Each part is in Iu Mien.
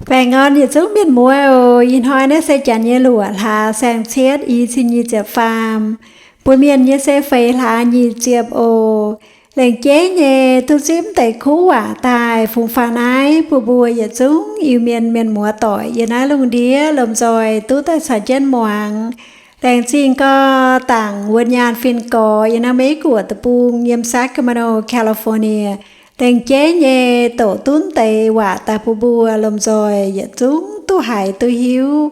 Baengh orn yietc zungv mienh muoz oc. Ih hnoi naaiv se janx nyei luoqc hlaax saeng-cietv i cin nyic ziepc faam, mbuo mienh nyei se feix hlaax nyic ziepc oc. Laengz jeiv nyei duqv zipv deix kuv waac daaih fungx faaux naaiv bun mbuo yietc zungv Iu-Mienh mienh muoz doic yiem naaiv lungh ndiev lomh nzoih duqv daaih caux jienv muangx. Laengz zingh gau dangc wuonh nyaanh fin-gorx yiem naaiv Meiv-Guoqv deic-bung yiem Sacramento, California. Laengz jeiv nyei doqc duqv deix waac daaih bun mbuo lomh nzoih yietc zungv duqv haiz duqv hiuv.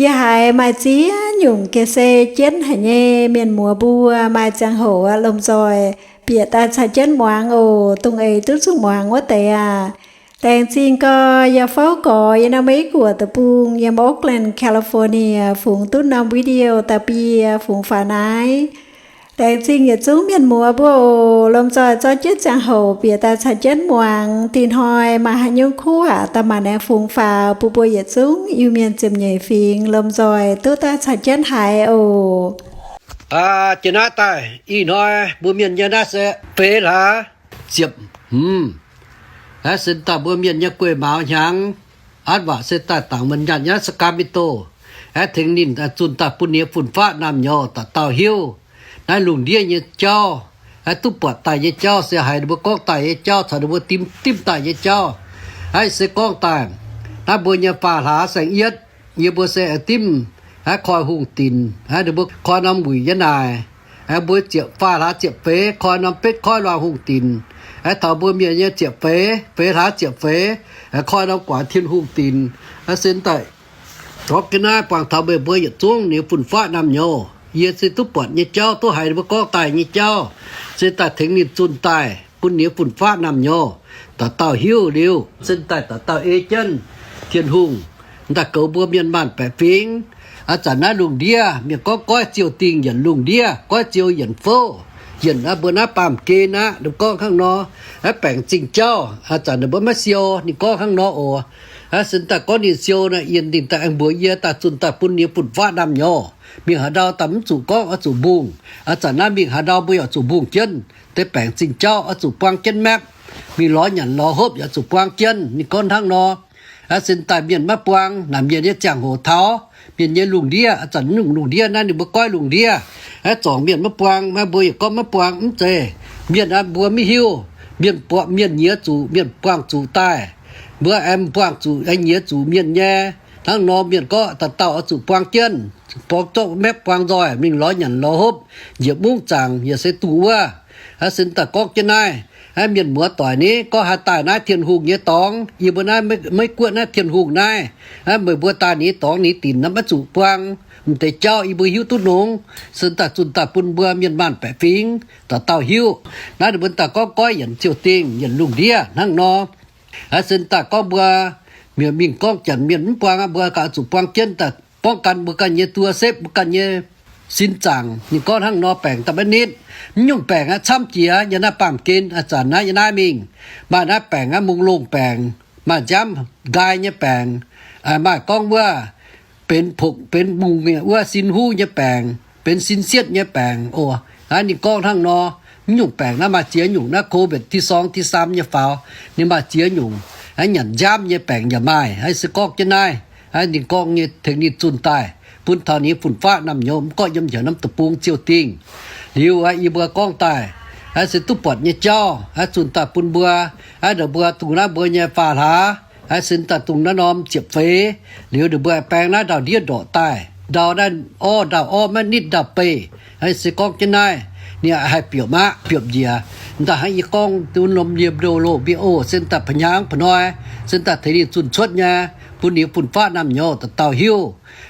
Yie haiz maaih ziex nyungc ga'sie jienv haic nyei mienh muoz mbuo maaih ziangh hoc aqv lomh nzoih bieqc daaih caux jienv muangx oc. Dongh eix duqv zuqc muangx wuov deix aac, laengz zingh gau. Yie fouv gorx yiem naaiv Meiv-Guoqv deic-bung yiem Oakland, California fungx duqv norm video da'bie fungx faaux naaiv. Laengz zingh yietc zungv mienh muoz mbuo oc. Lomh nzoih zorqv jienv ziangh hoc bieqc daaih caux jienv muangx. Dinh hnoi maaih haaix nyungc kuv waac daaih maaih aengx fungx faaux bun mbuo yietc zungv Iu-Mienh ziepc nyeic fingx lomh nzoih duqv daaih caux jienv haiz oc. Aa, jiex naaiv daaih ih hnoi mbuo mienh nyei naaiv se feix hlaax ziepc hmz. Aeqv, se daaih mbuo mienh nyei guei mauz hnyangx, an waac se daaih dangc wuonh nyaanh nyei Sacramento. Aeqv, tengx ninh zunh daaih bun ninh nyei fun-faqv naamh nyouz dauh dauh hiuv naaiv lungh ndiev nyei jauv. Aeqv, duqv buatc daaih nyei jauv se haiz ninh mbuo gorngv daaih nyei jauv caux ninh mbuo dimv dimv daaih nyei jauv. Aeqv, se gorngv daaih naaiv mbuo nyei faam hlaax saeng-yietv, yie mbuo se aengx dimv aeqv, koi hungh dinc. Aeqv, ninh mbuo koi norm wuic nyei naaic, aeqv, mbuo ziepc faam hlaax ziepc feix koi norm betv koiv luangh hungh dinc. Aeqv, taux mbuo mienh nyei ziepc feix, feix hlaax ziepc feix, aeqv, koi norm guaax Tin-Hungh dinc. Aeqv, se daaih gorngv jienv naaiv buangh taux meih mbuo yietc zungv ninh fun-faqv naamh nyouz. Yie se duqv buatc nyei jauv, duqv haiz ninh mbuo gorngv daaih nyei jauv, se daaih tengx ninh zunh daaih bun ninh fun-faqv naamh nyouz dauh dauh hiuv liuz, se daaih dauh dauh ei jienv Tin-Hungh daaih goux mbuo mienh maanh baeqc fingx. Aa, zanc naaiv lungh ndiev mienh gorngv goiv ziou dingh yienc lungh ndiev, goiv ziou yienc fouv, yienc aqv, mbuo naaiv baamh gen aqv, ninh gorngv hnangv nor. Aeqv, baengc zingh jauv, aa, zanc ninh mbuo maiv siou, ninh gorngv hnangv nor oc. Aa, se daaih gorngv ninh siou naaic, yie ninh daaih aengx mbuox yie daaih zunh daaih bun ninh fun-faqv naamh nyouz. Mingh haaix ndau daaih mv zuqc gorngv oix zuqc mbungh. Aa, zanc naaiv mingh haaix ndau mbuo yaac zuqc mbungh jienv. Deix baengc zingh jauv oix zuqc buang jienv mapv. Mingh lorz nyanc lorz hopv yaac zuqc buang jienv. Ninh gorngv hnangv nor. Aa, se daaih mienh maiv buang, naaic mienh nyei ziangh hoc taux, mienh nyei lungh ndiev, aa, zanc nyungc lungh ndiev naaiv ninh mbuo goiv lungh ndiev. Aa, zorngc mienh maiv buang, maiv mbuo yaac gorngv maiv buang, mv zeiz. Mienh aqv, mbuo maiv hiuv. Mienh buang, mienh nyiex zuqc, mienh buangh zuqc daaih. Mbuo aengx buangh zuqc, aengx nyiex zuqc mienh nyei. Hnangv nor mienh gorngv dauh dauh oix zuqc buang jienv, buang zorqv mapv buang nzoih, mingh lorz nyanc lorz hopv, njiec mungv zaangc yaac se duqv wuov. Aa, se daaih gorngv jienv naaiv, aa, mienh muoz doic ni gorngv haaix daaih naaiv Tin-Hungh nyei dorngx, yie mbuo naaiv Meiv-Guoqv naaiv Tin-Hungh naaiv, aa, meih mbuo daaih ninh dorngx ninh dinc naaiv maiv zuqc buang. M'deix jauv yie mbuo hiuv duqv nongx, se daaih zunh daaih bun mbuo mienh maanh baeqc fingx dauh dauh hiuv. Naaiv ninh mbuo daaih gorngv goiv yienc ziou dingh yienc lungh ndiev hnangv nor. Aa, se daaih gorngv mbuo mienh mingh gorngv janx mienh mv buang aqv, mbuo ganh zuqc buang jienv daaih gorngv gan mbuo ganh nyei duo sepv, mbuo ganh nyei sin zaangc. Ninh gorngv hnangv nor baengc daaih maiv nitv. Mv nyungc baengc aqv, camv jiex yiem naaiv baamh gen, aa, zanc naaiv yiem naaiv mingh maaih naaiv baengc aqv, mungh longh baengc, maaih nziaamv nqaai nyei baengc, aa, maaih gorngv wuov benx pongc benx mungh wuov sin huv nyei baengc, benx sin sietv nyei baengc oc. Aa, ninh gorngv hnangv nor. Mv nyungc baengc naaiv maaih ziex nyungc naaiv COVID ที่สอง ที่สาม nyei faaux, ninh maaih ziex nyungc. Aa, nyanc nziaamv nyei baengc yaac maaih. Aa, se gorngv jienv naaiv, aa, ninh gorngv nyei tengx ninh zunh daaih bun taux ninh fun-faqv naamh nyouz mv gorngv yiem heuc norm deic-bung ziou dingh. Liuz aqv, yie mbuo gorngv daaih, aa, se duqv buatc nyei jauv, aa, zunh daaih bun mbuo, aa, ndongc mbuo dungh naaiv mbuo nyei faam hlaax, aa, se daaih dungh naaiv norm ziepc feix. Liuz ninh mbuo baeng naaiv ndau-ndiev ndorqc daaih, ndau naaiv orv, ndau orv maiv nitv ndau-beih. Aa, se gorngv jienv naaiv, ninh haih biopv aqv, biopv njiec. Daaih hnangv yie gorngv duqv norm yiem ndo loh mbiauz oc, se daaih pa'hnyangx pa'hnoi, se daaih tengx ninh zunh cuotv nyei, bun ninh fun-faqv naamh nyouz dauh dauh hiuv.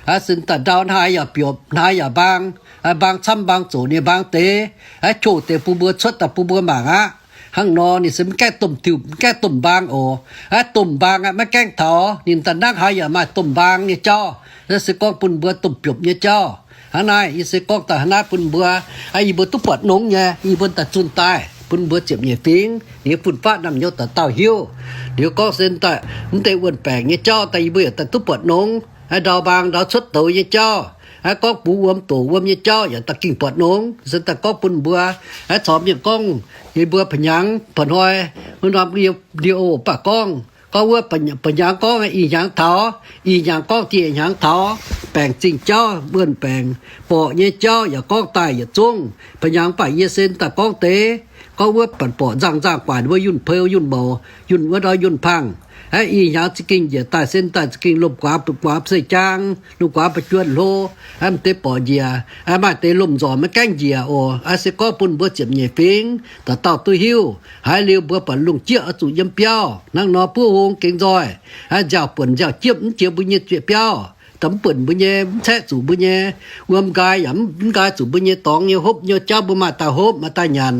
Aa, se daaih ndau hnangv haaix yaac biopv, hnangv haaix yaac mbaang, aa, mbaang camv mbaang zoqc ninh mbaang deix, aa, qouh deix bun mbuo cuotv daaih bun mbuo mangc aqv. Hnangv nor ninh se maiv gaengh domh diuh, maiv gaengh domh mbaang oc. Aa, domh mbaang aqv, maiv gaengh taux. Ninh daaih hnangv haaix yaac maaih domh mbaang nyei jauv. Naaiv se gorngv bun mbuo domh biopv nyei jauv. Hnangv naaiv yie se gorngv daaih hnangv naaiv bun mbuo, aa, yie mbuo duqv buatc nongx nyei, yie mbuo daaih zunh daaih bun mbuo ziepc nyeic fingx ninh fun-faqv naamh nyouz dauh dauh hiuv. Liuz gorngv se daaih mv deix wuonh baengc nyei jauv daaih yie mbuo yaac daaih duqv buatc nongx. Aa, ndau mbaang ndau cuotv douz nyei jauv, aa, gorngv bungx wuom doqc wuom nyei jauv yaac daaih gengh buatc nongx. Se daaih gorngv bun mbuo, aa, corc mienh gorngv, yie mbuo pa'hnyangx pa'hnoi, wuov norm video baac gorngv, Gorngv wuov, ba'hnyangx gorngv ih hnyangx taux, ih hnyangx gorngv dieh hnyangx taux, baengc zingh jauv, wuonh baengc borqc nyei jauv yaac gorngv daaih yietc zungv. Ba'hnyangx baac yie se daaih gorngv deix, gorngv wuov banc borqc nzangh nzangh guaaic wuov yunh peu yunh mouc, yunh wuov ndau yunh pangh. Ih hnyangx za'gengh njiec daaih se daaih za'gengh lomh guaax ba'guaax se jaang, lomh guaax ba'juonh hlo, m'deix borqc njiec, maaih deix lomh nzormc maiv gaengh njiec oc. Se gorngv bun mbuo ziepc nyeic fingx dauh dauh duqv hiuv. Haiz liuz mbuo buatc lungh jieqv oix zuqc yiem biauv hnangv nor buov hung gengx nzoih. Nziaauc buonc nziaauc jiepv mv jiex mbuo nyei biauv, mv buonc mbuo nyei, mv caeqv zuqc mbuo nyei wuom nqaai yaac mv nqaai zuqc mbuo nyei dorngx nyei hopv nyei jauv mbuo maaih daaih hopv maaih daaih nyanc.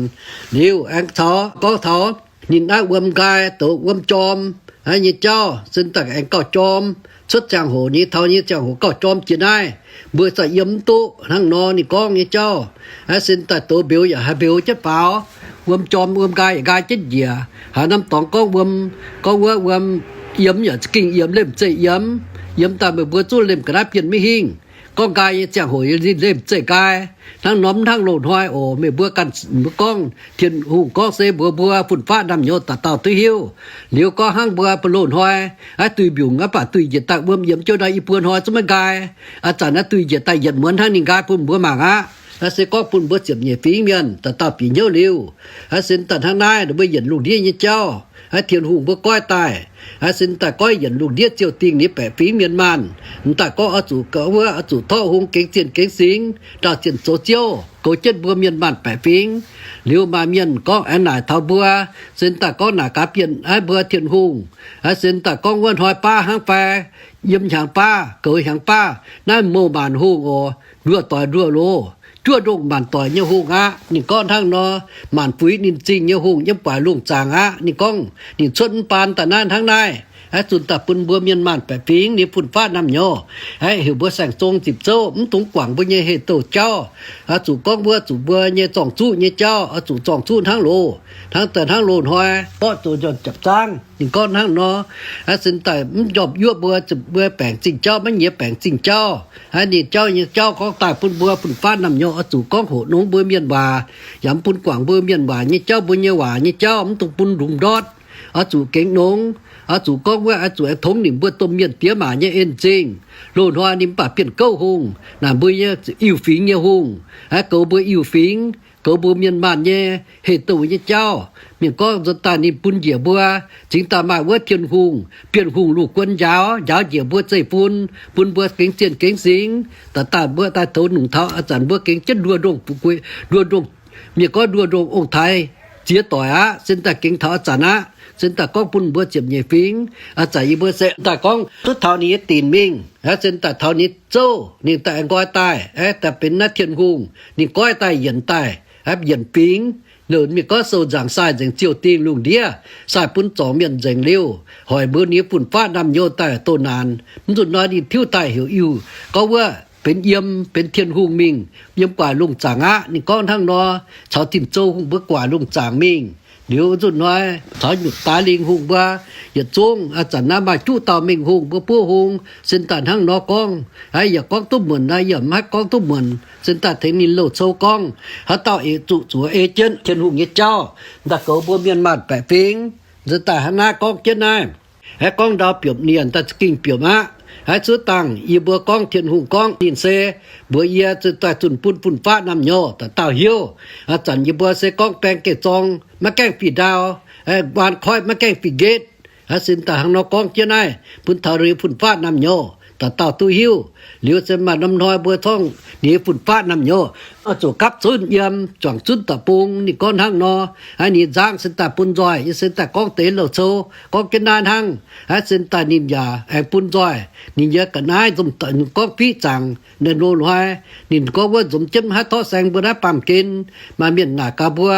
Liuz aengx caux gorngv taux ninh naaiv wuom nqaai douz wuom jorm nyei jauv se daaih aengx gauh jorm. Cuotv ziangh hoc nyei taux nyei ziangh hoc gauh jorm jiex naaiv, mbuo za'gengh yiem mv duqv hnangv nor ninh gorngv nyei jauv. Se daaih douz mbeux yaac haih mbeux jienv faaux, wuom jorm wuom nqaai yaac nqaai jienv njiec. Haaix norm dorngx gorngv wuom, gorngv wuov wuom yiemx yaac za'gengh yiemx, lemh zeih yiemx. Yiemx daaih meih mbuo zuqc lemh ga'naaiv bienh maiv hingh. Gorngv nqaai nyei ziangh hoc ninh lemh zeih nqaai. Hnangv norm hnangv loz-hnoi oc, meih mbuo ganh mbuo gorngv, Tin-Hungh gorngv se mbuox mbuo fun-faqv naamh nyouz dauh dauh duqv hiuv. Liuz gorngv hnangv mbuo mbuo loz-hnoi, aav duih mbiungc aav baac duih njiec daaih wuom yiemx jienv ndau i buo hnoi zungv maiv nqaai. Aav zanc naaiv duih njiec daaih yietc muonz hnangv ninh nqaai bun mbuo mangc aqv. Se gorngv bun mbuo ziepc nyeic fingx mienh dauh dauh bieqc hnyouv liuz, se daaih hnangv naaiv mbuo yienc lungh ndiev nyei jauv, Tin-Hungh mbuo goiv daaih, se daaih goiv yienc lungh ndiev ziouh dingh nyei baeqc fingx mienh maanh. M'daaih gorngv oix zuqc, wuov oix zuqc torqv hung gengx zienh gengx singx, ndaauh zienh zoux ziouv goux jienv mbuo mienh maanh baeqc fingx. Liuz maaih mienh gorngv aengx naaic taux mbuo, se daaih gorngv naaic gaax bienh aav mbuo Tin-Hungh, se daaih gorngv wuov hnoi baav hnangv fai yiem hnyangx baav goux hnyangx baav, naaiv mouh maanc hungh oc, nduoh doic nduoh loz, juov ndongh maanc doic nyei hungh aqv. Ninh gorngv hnangv nor, maanc fuix ninh zingh nyei hungh yiem guaax lungh zaangc aqv. Ninh gorngv ninh cuotv mv baan daaih naaiv hnangv naaiv, zunh daaih bun mbuo mienh maanh baeqc fingx nyei fun-faqv naamh nyouz, heuc mbuo saeng-zong zipc zouv mv dungx guangc mbuo nyei heh douh jauv. Oix zuqc gorngv wuov zuqc mbuo nyei zorng-zuqv nyei jauv, oix zuqc zorng-zuqv hnangv loz, hnangv daaih hnangv loz-hnoi borqv zoux njormh japc zaangv. Ninh gorngv hnangv nor, se daaih mv njormh yuoqv mbuo, mbuo baengc zingh jauv maiv nyiex baengc zingh jauv. Ninh jauv nyei jauv gorngv daaih bun mbuo fun-faqv naamh nyouz oix zuqc gorngv hoqc nongx mbuo mienh waac, yaac mv bun guangc mbuo mienh waac nyei jauv, mbuo nyei waac nyei jauv mv dungx bun ndungx ndortv. Oix zuqc gengx nongx, oix zuqc gorngv wuov oix zuqc aengx tongx nimc mbuo domh mienh diex maac nyei en-zingh. Loz-hnoi ninh mv baac bienh gouv hungh, naaic mbuo nyei iu-fingx nyei hungh, goux mbuo iu-fingx, goux mbuo mienh maanh nyei heh douh nyei jauv. Mienh gorngv nzuonx daaih ninh bun njiec mbuo, cingx daaih maaih wuov Tin-Hungh, bienh hungh lungh guon njaaux, njaaux njiec mbuo zeiv-fun, bun mbuo gengx zienh gengx singx. Daaih daaih mbuo daaih toux nungc taux a'zanc mbuo gengx jienv nduoh ndongh, nduoh ndongh, mienh gorngv nduoh ndongh ong-taaix ziex doic aqv. Se daaih gengx taux a'zanc aqv. Se daaih gorngv bun mbuo ziepc nyeic fingx, a'zanc yie mbuo se daaih gorngv duqv taux ninh nyei dinc mingh, se daaih taux ninh zouv, ninh daaih nqoi daaih, daaih benx naaiv Tin-Hungh, ninh goiv daaih yienc daaih, yienc fingx. Liuz mienh gorngv sou nzaangc sai nzengc ziouh dingh lungh ndiev, sai bun zorngc mienh nzengc liuz, hoic mbuo nyei fun-faqv naamh nyouz daaih doh naanc. Mv nzunc nor ninh tiuv daaih heuc Iu, gorngv wuov benx yiem, benx Tin-Hungh mingh, yiem guaax lungh zaangc aqv. Ninh gorngv hnangv nor, caux Tin-Zou Hungh mbuo guaax lungh zaangc mingh. Liuz nzunc hnoi caux Nyutc Daaix Lingh Hungh mbuo yietc zungv, a'zanc naaiv maaih juqv dauh mengh hungh mbuo buov hung, se daaih hnangv nor gorngv. Yaac gorngv duqv muonc, yaac mv haih gorngv duqv muonc. Se daaih tengx ninh loz-cou gorngv, haaix dauh eix zuqc zuoqc ei jienv Tin-Hungh nyei jauv, daaih goux mbuo mienh maanh baeqc fingx. Se daaih hnangv naaiv gorngv jienv naaiv, aeqv, gorngv ndau biopv ninh daaih za'gengh biopv aqv. Aeqv, cuotv dangh yie mbuo gorngv Tin-Hungh gorngv ninh se mbuox yie daaih zunh bun fun-faqv naamh nyouz dauh dauh hiuv. A'zanc yie mbuo se gorngv baeng geh zorng maiv gaengh fih ndau, waan koiv maiv gaengh fih nqetv. Se daaih hnangv nor gorngv jienv naaiv bun taux ninh fun-faqv naamh nyouz dauh dauh duqv hiuv. Liuz se maaih norm hnoi mbuo corngv ninh fun-faqv naamh nyouz oix zuqc gapv zunv yiem, juangc zunv da'bung. Ninh gorngv hnangv nor, ninh nzangv se daaih bun nzoih. Yie se daaih gorngv deix loz-cou gorngv jienv naaiv hnangv. Aeqv, se daaih ninh yaac aengx bun nzoih. Ninh yaac ga'naaiv nzunc gorngv fiqv zaangc naaiv loz-hnoi. Ninh gorngv wuov nzomz jienv mv haih torqv saeng mbuo naaiv baamh gen. Maaih mienh naaic gaax mbuo,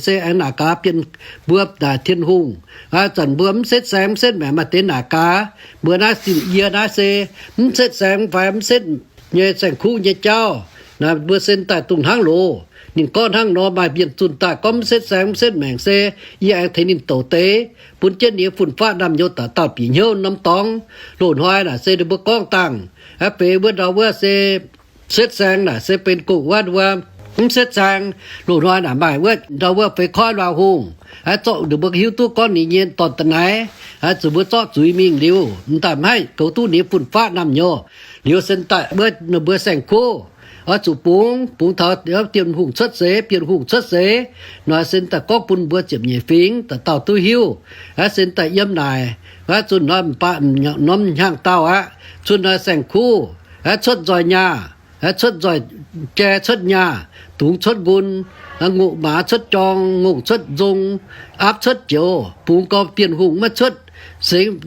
se aengx naaic gaax bienh mbuo naaic Tin-Hungh, zanc mbuo mv setv saeng mv setv maengc. Maaih deix naaic gaax mbuo naaiv sin yie naaiv se mv setv saeng fai mv setv nyei saeng-kuv nyei jauv. Naaic mbuo se daaih dongh hnangv loz. Ninh gorngv hnangv nor, maaih mienh zunh daaih gorngv mv setv saeng mv setv maengc se yie aengx tengx ninh douc deix, bun jienv ninh fun-faqv naamh nyouz dauh dauh bieqc hnyouv norm dorngx. Loz-hnoi naaic se ninh mbuo gorngv dangh, a'beix wuov ndau wuov se setv saeng naaic se benx gong wuov wuov Mv setv zaang, loz-hnoi naaic maaih wuov ndau wuov feix koiv luangh hungh, aa, zorqv ninh mbuo hiuv duqv gorngv ninh nyei dorn da'naaiv, aa, zuqc mbuo zorqv zuiz mingh liuz, m'daaih mv haih goux duqv ninh nyei fun-faqv naamh nyouz. Liuz se daaih wuov ninh mbuo saeng-kuv oix zuqc bungx, bungx taux Bienh Hungh cuotv seix, Bienh Hungh cuotv seix, nor se daaih gorngv bun mbuo ziepc nyeic fingx dauh dauh duqv hiuv. Aa, se daaih yiem naaic, aa, zunh hnoi m'baac norm hnyangx-daauh aqv, zunh hnoi saeng-kuv, aa, cuotv nzoih nyaah, aa, cuotv nzoih jai, cuotv nyaah, dungz cuotv nqun, aa, ngongh maaz cuotv jorng, ngongh cuotv nzong, aapv cuotv joux, bungx gau Bienh Hungh maiv cuotv,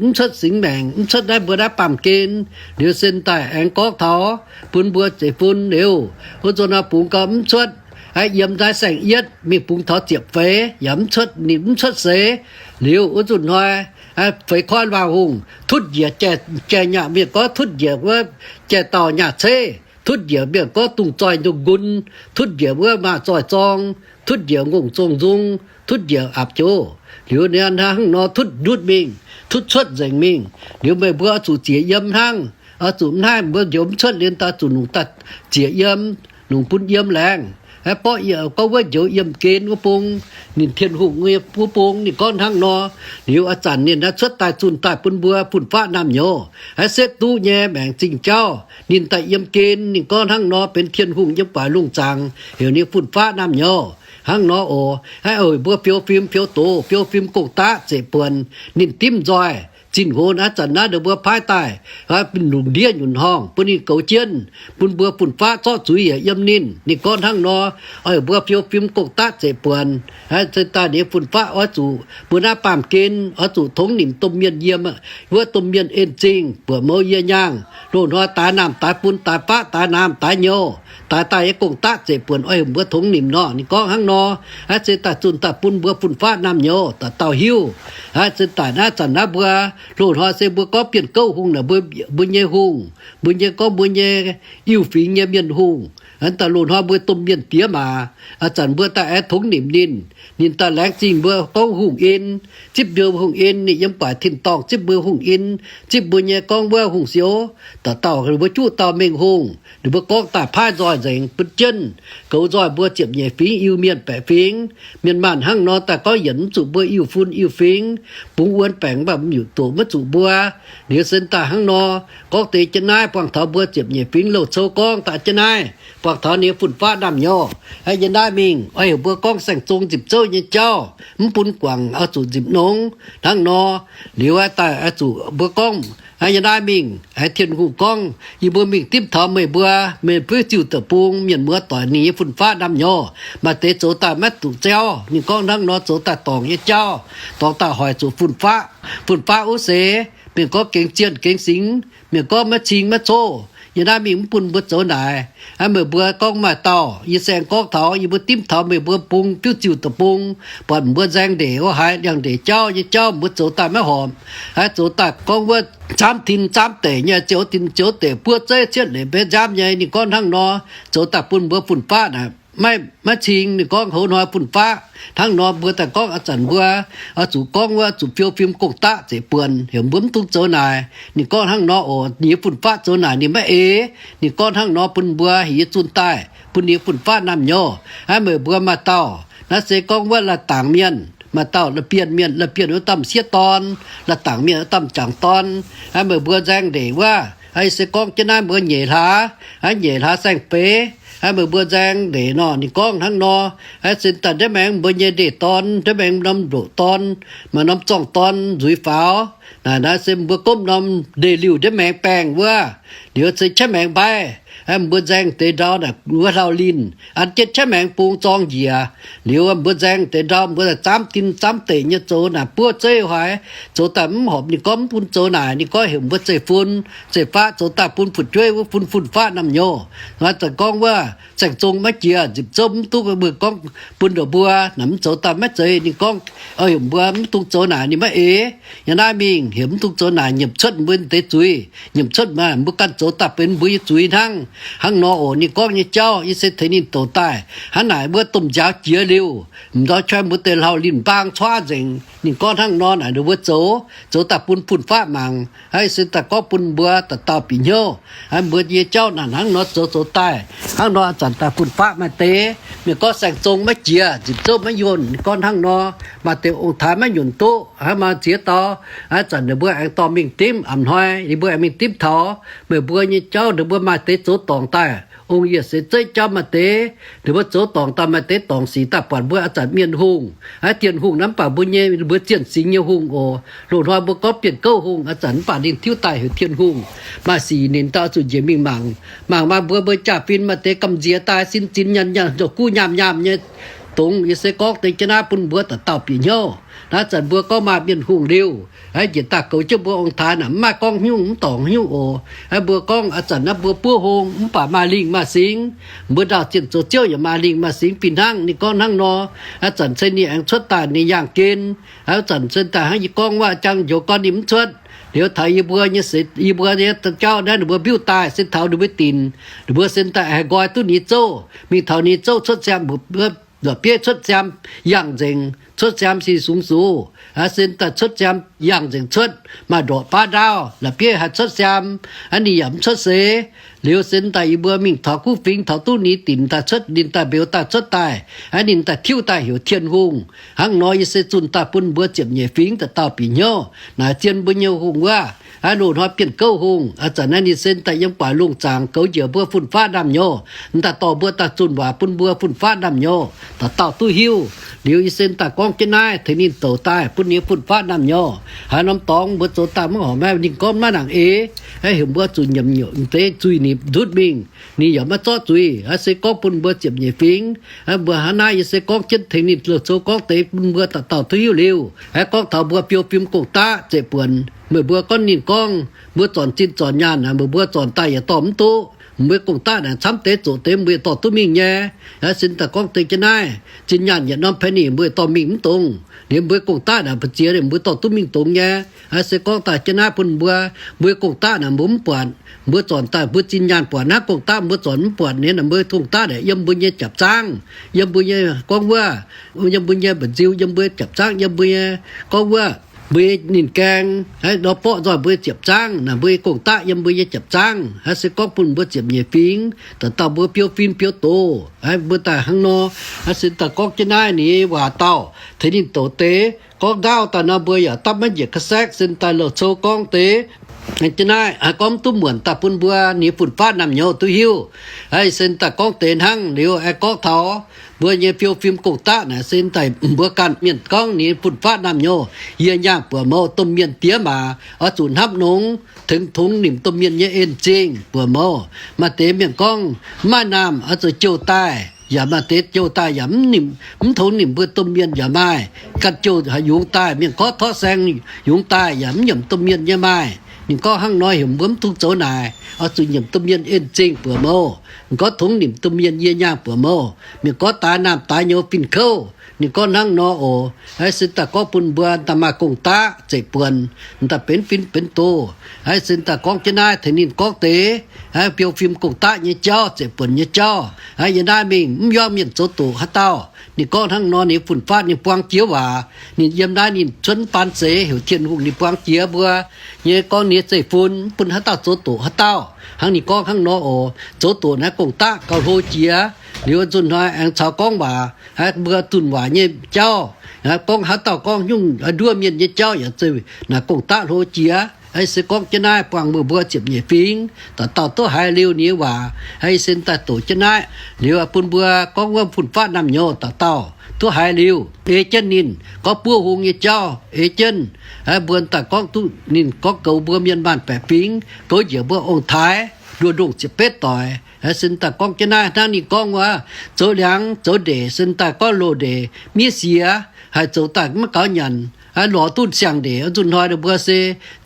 mv cuotv singx maengc, mv cuotv naaiv mbuo naaiv baamh gen. Liuz se daaih aengx gorngv taux bun mbuo zeiv-fun liuz, wuov nzunc nor bungx gau mv cuotv, aa, yiem naaiv saeng-yietv mingh bungx taux ziepc feix yaac mv cuotv, ninh mv cuotv seix. Liuz wuov nzunc hnoi, aa, feix koiv luangh hungh tutv njiec jai, jai nyaah mienh gorngv tutv njiec wuov jai dauh nyaah ceiv, tutv njiec mienh gorngv dungz zoih nzong nqun, tutv njiec wuov maaz zoih zorng, tutv njiec ngongh zong nzung, tutv njiec aapv joux. Liuz ninh hnangv nor tutv ndutv mingh, tutv cuotv nzengc mingh. Liuz meih mbuo oix zuqc ziec yiem hnangv, oix zuqc mv haih mbuo njoux mv cuotv liuz daaih zuqc nungc daaih ziec yiem, nungc bun yiem laengz. Aa, borqv yie gorngv wuov njoux yiem gen wuov bung, ninh Tin-Hungh nyei wuov bung, ninh gorngv hnangv nor. Liuz a'zanc ninh naaiv cuotv daaih zunh daaih bun mbuo fun-faqv naamh nyouz, aa, setv duqv nyei maengc zingh jauv, ninh daaih yiem gen, ninh gorngv hnangv nor benx Tin-Hungh yiem guaax lungh zaangc heuc ninh fun-faqv naamh nyouz. Hnangv nor oc, aa, oix mbuo fiou fim fiou doz, fiou fim gong-daqv zeqc buonc, ninh dimv nzoih zinh hlo. Aa, zanc naaiv ninh mbuo paaiv daaih, aa, lungh ndiev nyunc horngh bun ninh goux jienv, bun mbuo fun-faqv zorqv zuiz yaac yiem ninh. Ninh gorngv hnangv nor, oix mbuo fiou fim gong-daqv zeqc buonc, aa, se daaih ninh fun-faqv oix zuqc mbuo naaiv baamh gen oix zuqc tongx nimc domh mienh yiem, wuov domh mienh en zingh buoqc mouz yie nyaangh, loz-hnoi daix naamh daix bun, daix faqv daix naamh daix nyouz, daix daaih nyei gong-daqv zeqc buonc oix heuc mbuo tongx nimc nor. Ninh gorngv hnangv nor, aa, se daaih zunh daaih bun mbuo fun-faqv naamh nyouz dauh dauh hiuv. Aa, se daaih naaiv zanc naaiv mbuo loz-hnoi se mbuo gorngv Bienh Gouv Hungh naaic, mbuo, mbuo nyei hungh, mbuo nyei gorngv mbuo nyei iu-fingx nyei mienh hungh. Aa, daaih loz-hnoi mbuo domh mienh diex maac, aa, zanc mbuo daaih aengx tongx nimc ninh. Ninh daaih laengz zingh mbuo gorngv hungh en, zipv mbuo hungh en, ninh yiem guaaic tin-dorngh zipv mbuo hungh en, zipv mbuo nyei gorngv wuov hungh sioux, dauh dauh ninh mbuo juqv dauh mengh hungh, ninh mbuo gorngv daaih paaiv nzoih nzengc bun jienv, goux nzoih mbuo ziepc nyeic fingx Iu-Mienh baeqc fingx. Mienh maanh hnangv nor daaih gorngv yienc mv zuqc mbuo iu-fun iu-fingx, bungx wuonx baengc mv baac mv nyutc doqc maiv zuqc mbuo. Liuz se daaih hnangv nor, gorngv deix jienv naaiv buangh taux mbuo ziepc nyeic fingx Loz-Cou gorngv daaih jienv naaiv, buangh taux ninh fun-faqv naamh nyouz. Aa, yie naaiv mingh oix heuc mbuo gorngv saeng-zong nzipc zouv nyei jauv, mv bun guangc oix zuqc nzipc nongx hnangv nor. Liuz aa daaih oix zuqc mbuo gorngv, aa, yie naaiv mingh, aa, Tin-Hungh gorngv, yie mbuo mingh dimv taux meih mbuo, meih mbuo ziuh deic-bung mienh muoz doic ninh nyei fun-faqv naamh nyouz, maaih deix zoux daaih maiv zuqc jauv. Ninh gorngv hnangv nor zoux daaih dorngc nyei jauv, dorngc daaih hoic zuqc fun-faqv. Fun-faqv wuov seix, mienh gorngv gengx zienh gengx singx, mienh gorngv maiv cing maiv coqv. Yie naaiv mingh mv bun mbuo zoux naaic. Aa, meih mbuo gorngv maaih dauh, yie se aengx gorngv taux yie mbuo dimv taux meih mbuo bung fiuv ziuh deic-bung, buatc mbuo nzaeng ndeic wuov haaix liangx ndeic jauv nyei jauv mbuo zoux daaih maiv horpc. Aa, zoux daaih gorngv wuov zaamv tin zaamv deic nyei, zioux tin zioux deic buov zeiv cietv leiz mbenv nziaamv nyei. Ninh gorngv hnangv nor, zoux daaih bun mbuo fun-faqv naaic maiv, maiv cing. Ninh gorngv hoz hnoi fun-faqv hnangv nor, mbuo daaih gorngv aa zanc mbuo oix zuqc gorngv wuov zuqc fiou fim gong-daqv zeqc buonc, heuc mbuo mv dungx zoux naaic. Ninh gorngv hnangv nor oc, ninh nyei fun-faqv zoux naaic ninh maiv eix. Ninh gorngv hnangv nor bun mbuo heuc yie zunh daaih bun ninh nyei fun-faqv naamh nyouz. Aa, meih mbuo maaih dauh, naaiv se gorngv wuov Laih Dangc Mienh, maaih dauh Laih Bienh Mienh, Laih Bienh wuov dauh m'sieqv dorn, Laih Dangc Mienh wuov dauh m'jangc dorn. Aa, meih mbuo nzaeng ndeic wuov, aa, yie se gorngv jienv naaiv mbuo nyeic hlaax, aa, nyeic hlaax saeng-feix. Aa, meih mbuo nzaeng ndeic nor, ninh gorngv hnangv nor, aa, se daaih ndiev maengx mbuo nyei ndeic dorn, ndiev maengx norm ndoqc dorn, maaih norm zorng dorn nzuiz faaux. Naaic naaiv se mbuo gomv norm ndeic-liuh ndiev maengx baengh wuov. Liuz se qaqv maengx mbaiv. Aa, mbuo nzaeng deix ndau naaic wuov hlauv-linh an jienv qaqv maengx bung zorng njiec. Liuz mbuo nzaeng deix ndau mbuo zaamv tin zaamv deic nyei zoux naaic buov zeiv haic, zoux daaih mv horpc. Ninh gorngv mv bun zoux naaic. Ninh gorngv heuc mbuo zeiv-fun zeiv-faqv zoux daaih bun fu'jueiv wuov fun fun-faqv naamh nyouz. Naaiv zanc gorngv wuov saeng-zong maiv jiex, nzipc zouv mv duqv, mbuo gorngv bun ndongc mbuo naaic mv zoux daaih maiv zeiz. Ninh gorngv heuc mbuo mv dungx zoux naaic ninh maiv eix. Yie naaiv mingh heuc mv dungx zoux naaic nyiemc cuotv mbuo deix zuiz, nyiemc cuotv mbuo ganh zoux daaih benx mbuo nyei zuiz hnangv. Hnangv nor oc, ninh gorngv nyei jauv yie se tengx ninh douc daaih. Hnangv naaic mbuo domh nziaaux jiex liuz, m'ndorm qoi mbuo deix hlauv-linh mbaang cuaav nzengc. Ninh gorngv hnangv nor naaic ninh mbuo zoux, zoux daaih bun fun-faqv mangc. Aa, se daaih gorngv bun mbuo dauh dauh bieqc hnyouv. Aa, mbuo nyei jauv naaic hnangv nor zoux zoux daaih, hnangv nor ih zanc daaih fun-faqv maaih deix mienh gorngv saeng-zong maiv jiex, nzipc zouv maiv yuonh, gorngv hnangv nor maaih deix ong-taaix maiv nyunc duqv, hnangv maaih ziex dauh. Aa, ih zanc ninh mbuo aengx dorh mingh dimv, a'hnoi ninh mbuo aengx mingh dimv taux meih mbuo nyei jauv, ninh mbuo maaih deix zoux dorngc daaih ong-yie seix zeiv jauv maaih deix, ninh mbuo zoux dorngc daaih maaih deix dorngc sic daaih buatc mbuo ih zanc mienh hungh, aa, Tin-Hungh naaiv mv baac mbuo nyei, mbuo zienh singx nyei hungh oc. Loz-hnoi mbuo gorngv bienh gouv hungh, ih zanc mv baac ninh tiuv daaih heuc Tin-Hungh. Maaih sic ninh dauh zuqc njiec mingh mangc. Mangc maaih mbuo, mbuo jaa-fin maaih deix gamh nziex daaih, sin zin nyaanh nyaanh, zoux guv nyaam nyaam nyei dongz. Yie se gorngv deix jienv naaiv bun mbuo dauh dauh bieqc hnyouv. Naaiv zanc mbuo gorngv maaih mienh hungh liuz, aa, njiec daaih goux jienv mbuo ong-taaix naaic, mv maaih gorngv nyungc, mv dorngc nyungc oc. Aa, mbuo gorngv ih zanc naaiv mbuo buov hung mv baac maaih lingh maaih singx. Mbuo ndaauh zienh zoux ziouv yaac maaih lingh maaih singx fih hnangv. Ninh gorngv hnangv nor, ih zanc se ninh aengx cuotv daaih ninh yangh gen. Aa, ih zanc se daaih hnangv yie gorngv waac jangx njoux gorn ninh mv cuotv. Liuz taux yie mbuo nyei seix, yie mbuo nyei jauv naaiv ninh mbuo mbiuv daaih se taux ninh mbuo dinc, ninh mbuo se daaih haih nqoi duqv ninh zouv. Mingh taux ninh zouv cuotv siaam, la'bieiv cuotv siaam yangh nzengc, cuotv siaam sin sungx sux. Aa, se daaih cuotv siaam yangh nzengc cuotv, maaih ndorqc baav ndaauv, la'bieiv haih cuotv siaam, aa, ninh yaac mv cuotv seix. Liuz se daaih yie mbuo mingh taux kuv fingx, taux duqv ninh dinc daaih cuotv, ninh daaih mbeux daaih cuotv daaih, aa, ninh daaih tiuv daaih heuc Tin-Hungh. Hnangv nor yie se zunh daaih bun mbuo ziepc nyeic fingx dauh dauh bieqc hnyouv. Naaic zien mbuo nyei hungh wuov, aa, loz-hnoi bienh gouv hungh. Ih zanc naaiv ninh se daaih yiem guaax lungh zaangc goux njiec mbuo fun-faqv naamh nyouz, daaih dorh mbuo daaih zunh waac bun mbuo fun-faqv naamh nyouz dauh dauh duqv hiuv. Liuz yie se daaih gorngv jienv naaiv tengx ninh douc daaih bun ninh fun-faqv naamh nyouz. Haaix norm dorngx mbuo zoux daaih maiv horpc, maiv ninh gorngv maiv nangc eix, heuc mbuo zuqc nyiemc nyouc deix zuiz-nipc ndutv mingh, ninh yaac maiv zorqv zuiz. Aa, se gorngv bun mbuo ziepc nyeic fingx, aa, mbuo hnangv naaiv yie se gorngv jienv tengx ninh loz-cou gorngv deix bun mbuo dauh dauh duqv hiuv liuz. Aa, gorngv taux mbuo biou fim gong-daqv zeqc buonc, meih mbuo gorngv ninh gorngv mbuo zornc zinh zornc nyaanh naaic, meih mbuo zornc daaih yaac dorh mv duqv. Mbuo gong-daqv naaic camv deix zoqc deix mbuo yaac dorh duqv mingh nyei. Aa, se daaih gorngv deix jienv naaiv, zinh nyaanh yietc norm penny mbuo yaac dorh mingh mv dongz. Liuz mbuo gong-daqv naaic mbu'ziex mbuo dorh duqv mingh dongz nyei. Aa, se gorngv daaih jienv naaiv bun mbuo, mbuo gong-daqv naaic mbuo mv buatc, mbuo zornc daaih mbuo zinh nyaanh buatc naaiv gong-daqv mbuo zornc mv buatc nyei naaic, mbuo gong-daqv naaic yiem mbuo nyei japc zaangv, yiem mbuo nyei gorngv wuov, yiem mbuo nyei mba'nziu, yiem mbuo nyei japc zaangv, yiem mbuo nyei gorngv wuov, mbuo ninh gaeng, aa, nor borqv nzoih mbuo nyei japc zaangv naaic, mbuo nyei gong-daqv yiem mbuo nyei japc zaangv. Aa, se gorngv bun mbuo ziepc nyeic fingx dauh dauh mbuo biou fim biou doz, aa, mbuo daaih hnangv nor. Aa, se daaih gorngv jienv naaiv ninh waac dauh tengx ninh douc deix gorngv ndaauv daaih nor mbuo yaac dapv maiv njiec ga'saeqv. Se daaih loz-cou gorngv deix jienv naaiv, aa, gorngv mv duqv muonc daaih bun mbuo ninh fun-faqv naamh nyouz duqv hiuv. Aa, se daaih gorngv deix hnangv liuz aengx gorngv taux mbuo nyei biou fim gong-daqv naaic, se daaih mbuo ganh mienh gorngv ninh fun-faqv naamh nyouz, yie nyaangh buoc mouz, domh mienh diex maac oix zuqc hnamv nongx, tengx tongx nimc domh mienh nyei en zingh buoc mouz. Maaih deix mienh gorngv mv maaih naamh oix zuqc jouh daaih, yaac maaih deix jouh daaih yaac mv tongx nimc mbuo domh mienh yaac maaih. Ganh jouh haaix yungz daaih, mienh gorngv torqv saeng yungz daaih yaac mv nyiemc domh mienh nyei maaih. Ninh gorngv hnangv nor heuc mbuo mv dungx zoux naaic, oix zuqc nyiemc domh mienh en zingh buoc mouz. Ninh gorngv tongx nimc domh mienh yie nyaangh buoc mouz. Mienh gorngv daix naamh daix nyouz fin-kouv. Ninh gorngv hnangv nor oc. Aa, se daaih gorngv bun mbuo daaih maaih gong-daqv zeqc buonc, daaih benx fin benx doz. Aa, se daaih gorngv jienv naaiv tengx ninh gorngv deix, aa, biou fim gong-daqv nyei jauv, zeqc buonc nyei jauv. Aa, yie naaiv mingh mv yiem mienh zoux doqc haaix dauh. Ninh gorngv hnangv nor ninh fun-faqv ninh buang jiex waac. Ninh yiem naaiv ninh cuotv baan seix heuc Tin-Hungh ninh buang jiex mbuo nyei gorngv ninh nyei zeiv-fun, mv bun haaix dauh zoux doqc haaix dauh. Hnangv ninh gorngv hnangv nor oc. Zoux doqc naaiv gong-daqv gauh hlo jiex. Liuz nzunc hnoi aengx caux gorngv waac, aa, mbuo zunh waac nyei jauv. Aa, gorngv haaix dauh gorngv nyungc, aa, nduov mienh nyei jauv yaac zuqc naaic gong-daqv hlo jiex. Aa, se gorngv jienv naaiv buangh meih mbuo ziepc nyeic fingx dauh dauh duqv haiz liuz ninh nyei waac. Aa, se daaih doqc jienv naaiv liuz bun mbuo gorngv wuov fun-faqv naamh nyouz dauh dauh duqv haiz liuz ei jienv ninh gorngv buov hung nyei jauv ei jienv. Aa, mbuo daaih gorngv duqv ninh gorngv goux mbuo mienh maanh baeqc fingx, goux njiec mbuo ong-taaix nduoh ndongh ziepc betv doic. Aa, se daaih gorngv jienv naaiv hnangv ninh gorngv wuov, zoux liangx zoux ndeic, se daaih gorngv loz-ndeic miev siex, haih zoux daaih maiv gaux nyanc. Aa, lorz duqv siang-ndeic, nzunc hnoi ninh mbuo se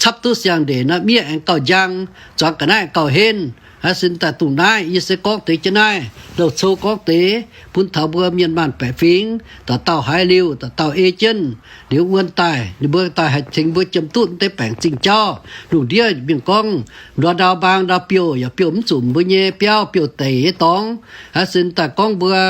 capv duqv siang-ndeic nor miev aengx gauh njang, zuangx ga'naaiv gauh henv. Aa, se daaih dongh naaiv yie se gorngv deix jienv naaiv, loz-cou gorngv deix bun taux mbuo mienh maanh baeqc fingx dauh dauh haiz liuz dauh dauh ei jienv. Liuz wuon daaih ninh mbuo daaih haih tengx mbuo jiem duqv deix baengc zingh jauv. Lungh ndiev mienh gorngv ndau ndau mbaang ndau biouv yaac biouv mv zuqc mbuo nyei biauv, biouv deic nyei dorngx. Aa, se daaih gorngv mbuo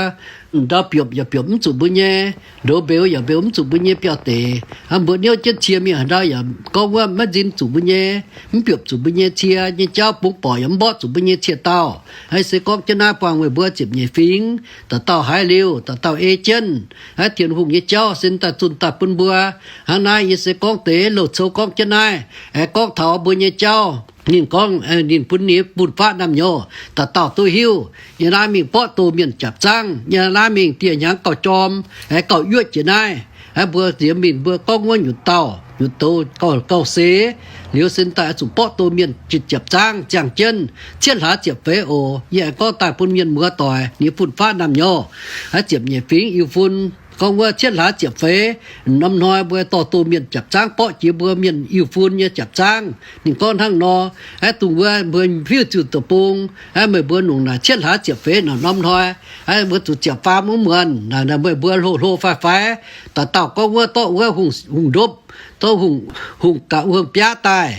ndau biopc yaac biopc mv zuqc mbuo nyei, ndoz mbeux yaac mbeux mv zuqc mbuo nyei biauv-deic. Mbuo niouv jienv cie mingh haaix ndau yaac gorngv wuov maiv nzin zuqc mbuo nyei, mv biopc zuqc mbuo nyei cie nyei jauv, bungx borqc yaac mv mborqv zuqc mbuo nyei cie dauh. Aa, se gorngv jienv naaiv buangh meih mbuo ziepc nyeic fingx, dauh dauh haiz liuz dauh dauh ei jienv. Aa, Tin-Hungh nyei jauv se daaih zunh daaih bun mbuo. Hnangv naaiv yie se gorngv deix louh cou gorngv jienv naaiv, aengx gorngv taux mbuo nyei jauv. Ninh gorngv, ninh bun ninh fun-faqv naamh nyouz dauh dauh duqv hiuv. Yie naaiv mingh borqv doh mienh jaapc zaangv, yie naaiv mingh dieh hnyangx gauh jorm, aengx gauh yuoqv jiex naaiv. Aa, mbuo ziex mingh mbuo gorngv wuov nyutc dauh nyutc douz gauh, gauh seix. Liuz se daaih zuqc borqv doh mienh jaapc zaangv ziangh jienv cietv hlaax ziepc feix oc. Yie aengx gorngv daaih bun mienh muoz doic nyei fun-faqv naamh nyouz. Aa, ziepc nyeic fingx Iu-fun gorngv wuov cietv hlaax ziepc feix norm hnoi mbuo dorh doh mienh jaapc zaangv borqv jiex mbuo mienh Iu-fun nyei jaapc zaangv. Ninh gorngv hnangv nor. Aa, dongh wuov mbuo fiuv ziuh deic-bung, aa, meih mbuo nongc naaic cietv hlaax ziepc feix norm hnoi, aa, mbuo zuqc ziepc faam wuov muonz naaic, meih mbuo hlo hlo faix faix, dauh dauh gorngv wuov dorqv wuov hungh, hungh ndopv, dorqv hungh, hungh ga'hungh biaav daaih.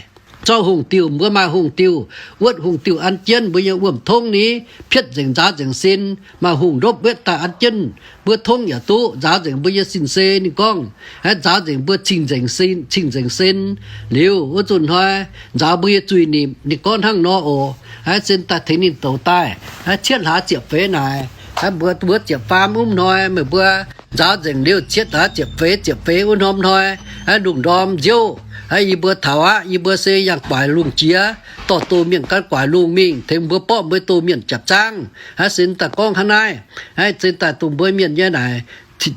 Zorqv hungh diuh, mbuo maaih hungh diuh, wuotv hungh diuh an jienv mbuo nyei wuom-tongv ni, pietv nzengc nzaaux nzengc sin. Maaih hungh ndopv wetv daaih an jienv, mbuo tongv yaac duqv, nzaaux nzengc mbuo nyei sin-sei. Ninh gorngv, aa, nzaaux nzengc mbuo cing nzengc sin, cing nzengc sin. Liuz wuov zunh hnoi nzaaux mbuo nyei zuiz-nimc. Ninh gorngv hnangv nor oc. Aa, se daaih tengx ninh douz daaih, aa, cietv hlaax ziepc feix naaic, aa, mbuo, mbuo ziepc faam wuov hnoi meih mbuo nzaaux nzengc liuz cietv hlaax ziepc feix, ziepc feix wuov norm hnoi, aa, lungh ndorm nziouv, aa, yie mbuo taux aqv. Yie mbuo se yangh guaix lungh jiex, dorh doh mienh gan guaix lungh mingh tengx mbuo borqv mbuo doh mienh jaapc zaangv. Aa, se daaih gorngv hnangv naaiv. Aa, se daaih dongh mbuo mienh nyei naaic,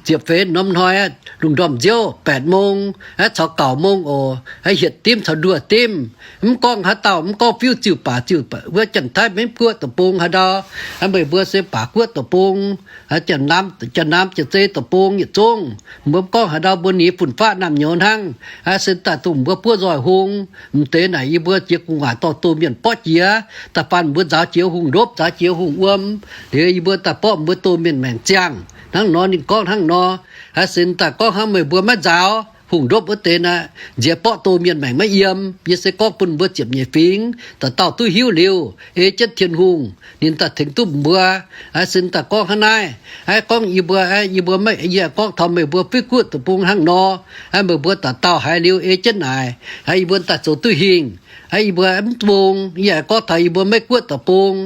ziepc feix norm hnoi, lungh ndorm nziouv แปดโมง, aa, caux เก้าโมง oc. Aa, hietc dimv caux nduoh dimv. Mv gorngv haaix dauh, mv gorngv fiuv ziuh baac ziuh, wuov Janx-Taiv maiv guoqv deic-bung haaix ndau. Aa, meih mbuo se baac guoqv deic-bung. Aa, Janx-Naamh, Janx-Naamh Janx-Zei deic-bung yietc zungv, mbuo mv gorngv haaix ndau, mbuo ninh fun-faqv naamh nyouz hnangv. Aa, se daaih dongh mbuo buov nzoih hung, m'deix naaic yie mbuo jiex gu'nguaaic dorh doh mienh borqv jiex. Da'faanh mbuo nzaaux jiex hungh ndopv, nzaaux jiex hungh wuom, liuz yie mbuo daaih borqv mbuo doh mienh maengc ziangh. Hnangv nor ninh gorngv hnangv nor. Aa, se daaih gorngv hnangv meih mbuo maiv nzaaux hungh ndopv wuov deix naaic, nziex borqv doh mienh maengc maiv yiem. Yie se gorngv bun mbuo ziepc nyeic fingx dauh dauh duqv hiuv liuz, ei jienv Tin-Hungh, ninh daaih tengx duqv mbuo. Aa, se daaih gorngv hnangv naaiv. Aa, gorngv yie mbuo, aa, yie mbuo maiv, yie gorngv taux meih mbuo fiuv guoqv deic-bung hnangv nor, aa, meih mbuo dauh dauh haiz liuz ei jienv naaic, aa, yie mbuo daaih zoux duqv hingh. Aa, yie mbuo mv bung, yie gorngv taux yie mbuo maiv guoqv deic-bung.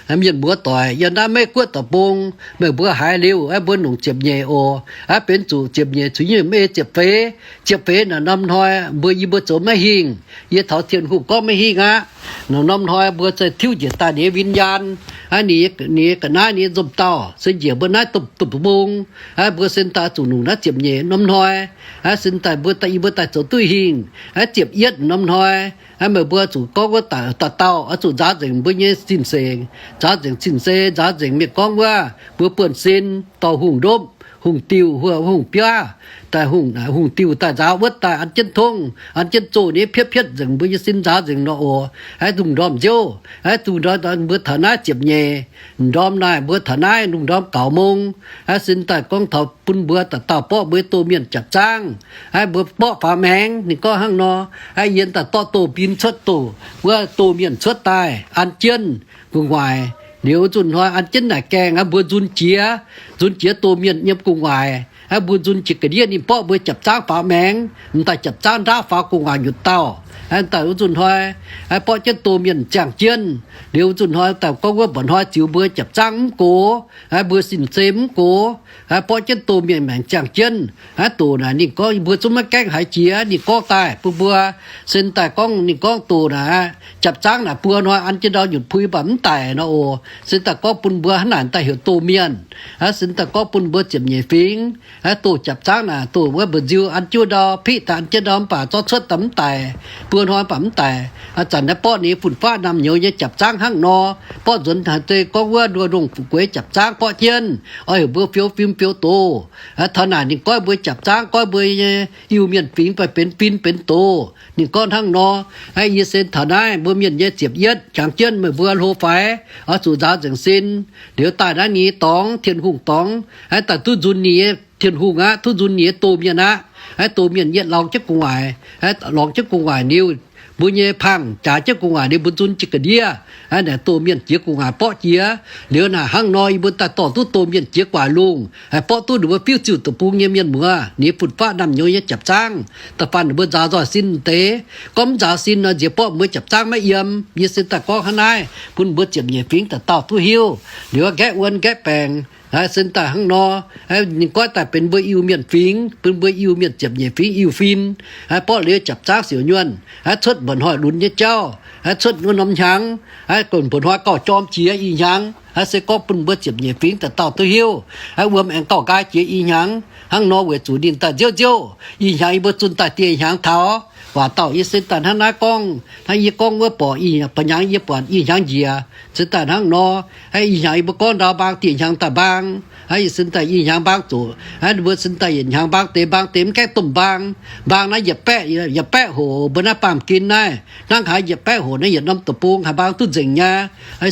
Aa, mienh muoz doic, yie naaiv maiv guoqv deic-bung, meih mbuo haiz liuz, aa, mbuo nongc ziepc nyeic oc. Aa, benx zuqc ziepc nyeic cun nyei mv ei ziepc feix. Ziepc feix naaic norm hnoi mbuo, yie mbuo zoux maiv hingh. Yie taux Tin-Hungh gorngv maiv hingh aqv. Naaic norm hnoi mbuo se tiuv njiec daaih ninh nyei วิญญาณ. Aa, ninh nyei ga'naaiv, ninh nyei nzomh dauh se njiec mbuo naaiv deic-bung. Aa, mbuo se daaih zuqc nongc naaiv ziepc nyeic norm hnoi. Aa, se daaih mbuo, yie mbuo daaih zoux duqv hingh. Aa, ziepc yietv norm hnoi, aa, meih mbuo zuqc gorngv wuov dauh dauh, aa, zuqc nzaaux nzengc mbuo nyei sin-seix, nzaaux nzengc sin-sei, nzaaux nzengc mienh gorngv wuov mbuo buonv-sin, dorh hungh ndopv, hungh diuh, hungh biaav, daaih hungh, hungh diuh daaih nzaaux wuov daaih an jienv tongv, an jienv zoh nyei pietv pietv nzengc mbuo nyei sin, nzaaux nzengc nor oc. Aa, lungh ndorm nziouv, aa, lungh ndorm mbuo taux naaiv ziepc nyeic, ndorm naaic mbuo taux naaiv lungh ndorm เก้าโมง. Aa, se daaih gorngv taux bun mbuo dauh dauh borqv mbuo doh mienh jaapc zaangv. Aa, mbuo borqv faaux maengx, ninh gorngv hnangv nor. Aa, yie daaih dorqv doh mbin cuotv doh, wuov doh mienh cuotv daaih an jienv gu'nguaaic. Liuz nzunc hnoi an jienv naaic gaengh, aa, mbuo nzun jiex, nzun jiex doh mienh yiem gu'nguaaic. Aa, mbuo nzun jiex ga'ndiev ninh borqv mbuo jaapc zaangv faaux maengx, m'daaih jaapc zaangv ndaauv faaux gu'nguaaic nyutc dauh. Aa, daaih wuov nzunc hnoi, aa, borqv jienv doh mienh ziangh jienv. Liuz nzunc hnoi daaih gorngv wuov mba'hnoi ziux mbuo jaapc zaangv mv gox, aa, mbuo sin-sei mv gox, aa, borqv jienv doh mienh maengc ziangh jienv. Aa, doqc naaic ninh gorngv mbuo zungv maiv gaengh haiz jiex, ninh gorngv daaih bun mbuo, se daaih gorngv ninh gorngv doqc naaic, jaapc zaangv naaic buo hnoi an jienv ndau nyutc pui mv baac mv daic nor oc. Se daaih gorngv bun mbuo hnangv naaic daaih heuc doh mienh. Aa, se daaih gorngv bun mbuo ziepc nyeic fingx, aa, doh jaapc zaangv naaic doh wuov mba'nziu an jienv ndau, piqv daaih an jienv ndau mv baac zorqv cuotv daaih mv daic, buo hnoi mv baac mv daic. Aa, zanc naaiv borqv ninh fun-faqv naamh nyouz nyei jaapc zaangv hnangv nor, borqv nzuonx haaix deix gorngv wuov nduoh ndongh fu'jueiv jaapc zaangv borqv jienv, oix heuc mbuo fiou fim fiou doz. Aa, taux naaic ninh goiv mbuo jaapc zaangv, goiv mbuo nyei Iu-Mienh fingx benx fin benx doz. Ninh gorngv hnangv nor. Aa, yie se taux naaiv mbuo mienh nyei ziepc yietv jangx jienv meih mbuo hlo faix, oix zuqc nzaaux nzengc sin. Liuz daaih naaiv ninh nyei dorngx, Tin-Hungh dorngx, aa, daaih duqv nzun ninh nyei, Tin-Hungh aqv, duqv nzun ninh nyei doh mienh aqv. Aa, doh mienh yietv lorngx jienv gu'nguaaic, aa, lorngx jienv gu'nguaaic liuz, mbuo nyei pangh jaax jienv gu'nguaaic liuz mbuo nzun jiex ga'ndiev, naaic doh mienh jiex gu'nguaaic borqv jiex. Liuz naaic hnangv nor yie mbuo daaih dorh duqv doh mienh jiex guaax lungh, borqv duqv ninh mbuo fiuv ziuh deic-bung nyei mienh muoz, ninh fun-faqv naamh nyouz nyei japv zaangv. Da'faanh ninh mbuo nzaaux nzoih sin deix, gorngv mv nzaaux sin nor nziex borqv mbuo japv zaangv maiv yiem. Yie sin daaih gorngv hnangv naaiv bun mbuo ziepc nyeic fingx dauh dauh duqv hiuv. Liuz nqaeqv wuon nqaeqv baengc, sin daaih hnangv nor, ninh goiv daaih benx mbuo Iu-Mienh fingx, bun mbuo Iu-Mienh ziepc nyeic fingx Iu-Fin, borqv liuz japv zaangv siouc nyuonh, cuotv mba'hnoi lunx nyei jauv, cuotv wuov norm hnyangx, gunv mba'hnoi gauh jorm jiex ih hnyangx, se gorngv bun mbuo ziepc nyeic fingx dauh dauh duqv hiuv. Wuom aengx gauh nqaai jiex ih hnyangx, hnangv nor weic zuqc ninh daaih nziouv nziouv. Ih hnyangx yie mbuo zunh daaih dieh hnyangx taux, waac dauh yie sin daaih hnangv naaiv gorngv, hnangv yie gorngv wuov borqc, ba'hnyangx yie buatc ih hnyangx njiec. Sin daaih hnangv nor, ih hnyangx yie mbuo gorngv ndau mbaang dieh hnyangx daaih mbaang, yie sin daaih ih hnyangx mbaang zuqc, mbuo sin daaih yietc hnyangx mbaang deix, mbaang deix mv gaengh domh mbaang. Mbaang naaiv yietc baeqv, yietc baeqv hoc mbuo naaiv baamh gen naaiv, hnangv haaix yietc baeqv hoc naaiv yietc norm deic-bung haih mbaang duqv nzengc nyei.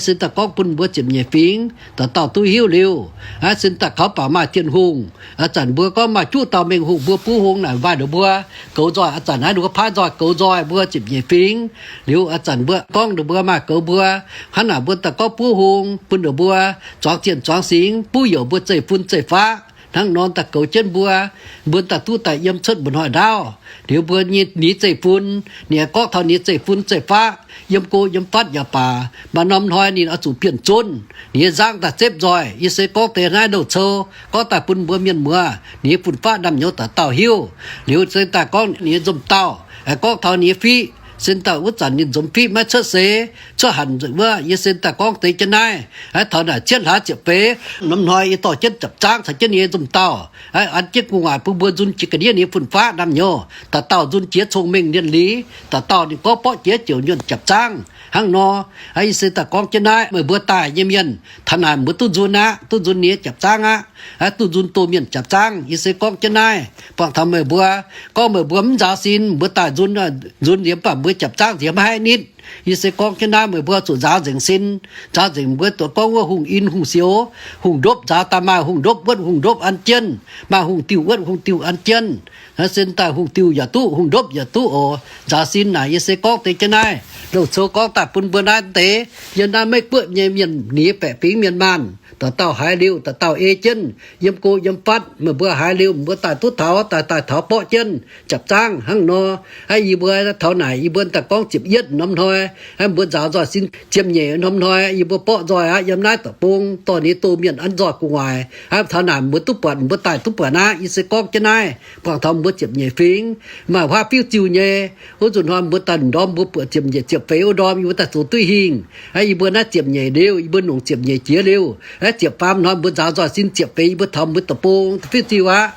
Sin daaih gorngv bun mbuo ziepc nyeic fingx dauh dauh duqv hiuv liuz, sin daaih kaux baac maaih Tin-Hungh. Ih zanc mbuo gorngv maaih juqv dauh Mengh Hungh mbuo buov hung naaic waaih ninh mbuo goux nzoih. Ih zanc naaiv ninh mbuo paaiv nzoih goux nzoih mbuo ziepc nyeic fingx. Liuz ih zanc mbuo gorngv ninh mbuo maaih goux mbuo, hnangv naaic mbuo daaih gorngv buov hung bun ninh mbuo zuangx zienh zuangx singx, buv youc mbuo zeiv-fun zeiv-faqv. Hnangv nor daaih goux jienv mbuo, mbuo daaih duqv daaih yiem cuotv mba'hnoi ndaauv. Liuz mbuo nyei ni zeiv-fun, ninh aengx gorngv taux ninh zeiv-fun zeiv-faqv, yiem go yiem fatv yaac baac, maaih norm hnoi ninh oix zuqc bienh zunv, ninh nyei nzangv daaih zepv nzoih. Yie se gorngv deix naaiv louh cou, gorngv daaih bun mbuo mienh muoz, ninh nyei fun-faqv naamh nyouz dauh dauh hiuv. Liuz se daaih gorngv ninh nyei nzomz dauh, gorngv taux ninh nyei fiqv, sin daaih wuov zanc ninh nzomz fiqv maiv cuotv seix, cuotv hanc wuov. Yie se daaih gorngv deix jienv naaiv, taux naaic cietv hlaax ziepc feix norm hnoi yie dorh jienv japv zaangv caux jienv ninh nyei nzomz dauh, an jienv gu'nguaaic bun mbuo nzun jiex ga'ndiev ninh nyei fun-faqv naamh nyouz, dauh dauh nzun jiex cong-mengh lienh liz, dauh dauh ninh gorngv borqv jiex ziouc nyuonh japv zaangv hnangv nor. Yie se daaih gorngv jienv naaiv, meih mbuo daaih nyei mienh taux naaic mbuo duqv nzun aqv, duqv nzun ninh nyei japv zaangv aqv, duqv nzun doh mienh japv zaangv. Yie se gorngv jienv naaiv buangh taux meih mbuo, gorngv meih mbuo mv nzaaux sin mbuo daaih nzun, nzun yiem baac mbuo japv zaangv nziex maiv haih nitv. Yie se gorngv jienv naaiv meih mbuo zuqc nzaaux nzengc sin, nzaaux nzengc mbuo duqv gorngv wuov hungh in hungh sioux, hungh ndopv nzaaux daaih maaih hungh ndopv wuotv hungh ndopv an jienv, maaih hungh diuh wuotv hungh diuh an jienv. Sin daaih hungh diuh yaac duqv, hungh ndopv yaac duqv oc. Nzaaux sin naaic yie se gorngv deix jienv naaiv louh cou gorngv daaih bun mbuo naaiv deix, yiem naaiv Meiv Guoqv nyei mienh, ninh nyei baeqc fingx mienh maanh, dauh dauh haiz liuz dauh dauh ei jienv, yiem go yiem fatv. Meih mbuo haiz liuz mbuo daaih duqv taux, daaih daaih taux borqv jienv japv zaangv hnangv nor. Yie mbuo taux naaic yie mbuo daaih gorngv ziepc yietv norm hnoi, mbuo nzaaux nzoih sin ziepc nyeic norm hnoi yie mbuo borqv nzoih aqv. Yiem naaiv deic-bung dorh ninh doh mienh an nzoih gu'nguaaic, taux naaic mbuo duqv buatc, mbuo daaih duqv buatc aqv. Yie se gorngv jienv naaiv buangh taux mbuo ziepc nyeic fingx maaih huaav fiuv ziuh nyei. Wuov nzunc hnoi mbuo daaih ndorm mbuo buatc ziepc nyeic ziepc feix wuov ndorm yie mbuo daaih zoux duqv hingh. Yie mbuo naaiv ziepc nyeic liuz yie mbuo nongc ziepc nyeic jiex liuz, ziepc faam hnoi mbuo nzaaux nzoih sin ziepc feix yie mbuo taux mbuo deic-bung fiuv ziuh aqv.